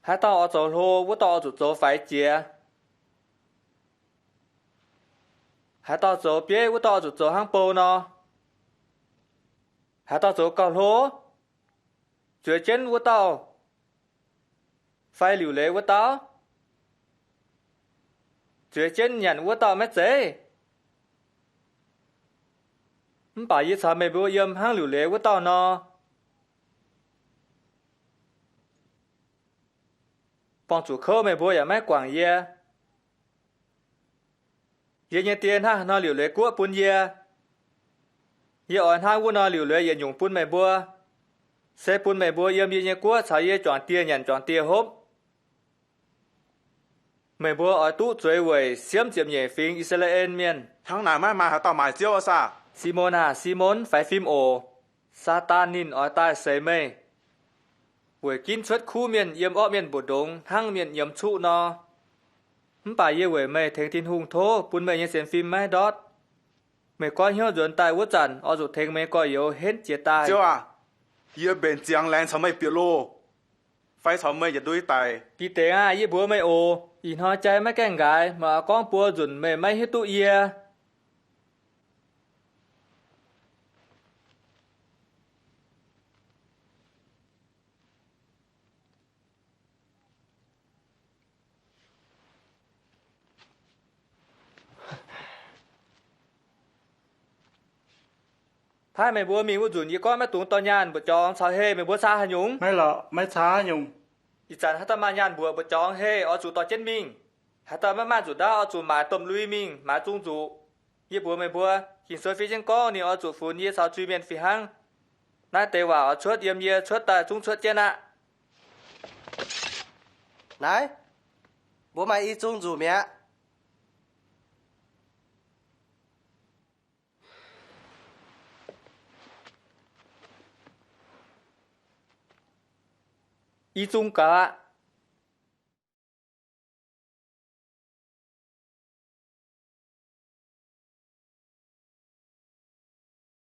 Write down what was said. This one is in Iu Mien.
Haaix dauh oix zoux hlo, wuov dauh oix zuqc zoux faix jiex. Haaix dauh zoux bieiv, wuov dauh oix zuqc zoux hnangv bou nor. Haaix dauh zoux gauh hlo, zueiz jienv wuov dauh fai liuc leiz wuov dauh, zueiz jienv nyanc wuov dauh maiv zeiz? Mv baac yie caux meih mbuo yiem hnangv liuc leiz wuov dauh nor. Buangh zuqc kouv meih mbuo yaac maiv guangc yie. Yie nyei Die hnangv haaix nor liuc leiz guoqv bun yie, yie oix hnangv wuov nor liuc leiz yietc nyungc bun meih mbuo, se bun meih mbuo yiem yie nyei guoqv caux yie juangc dieh nyanc juangc dieh hopv. Meih mbuo oix duqv zueiz weic siemv ziepc nyeic fingx I^saa^laa^en Mienh. Hnangv naaic maiv maaih haaix dauh maaic Ziouv aqv saah? Simon aah! Simon, faix fim oc. Saadaan ninh oix daaih seix meih, weic ginv cuotv kuv mienh yiem orqv mienh mbu'ndongx hnangv mienh nyiemz cuqv nor. Mv baac yie weic meih tengx Tin-Hungh tov bun meih nyei sienx fim maiv ndortv. Meih goiv hnyouv nzuonx daaih wuov zanc, oix zuqc tengx meih gorx-youz henv jiez daaih. Ziouv aah! Yie mbenc ziangx laengz caux meih bieqc loh, fai caux meih yietc ndui daic. Bide aah! Yie mbuox meih oc, ih hnoi jai maiv gaengh nqaaix, meih oix gorngv buo nzunc meih maiv hiuv duqv yie. Paaiv meih mbuo mingh wuov nzunc yie gorngv maiv dungx dorh nyaanh mbuoqc jorngx caux heh, meih mbuo caa haaix nyungc? Maiv lorqc, maiv caa haaix nyungc. Ih zanc haaix dauh maaih nyaanh mbuoqc mbuoqc jorngx heh, oix zuqc dorh jienv mingh. Haaix dauh maiv maaih nzunc ndaauv oix zuqc maaiz domh lui mingh maaiz zung nzuqc. Yie mbuox meih mbuo, Ging-Sou fiev jienv gorngv ninh oix zuqc funx yie caux zuiz-mienh fih hnangv. Naaiv deix waac oix cuotv yiem yie cuotv daaih zungv cuotv jienv aqv. Naaiv, mbuo maaih i zung nzuqc mi'aqv. I zung gaux aqv.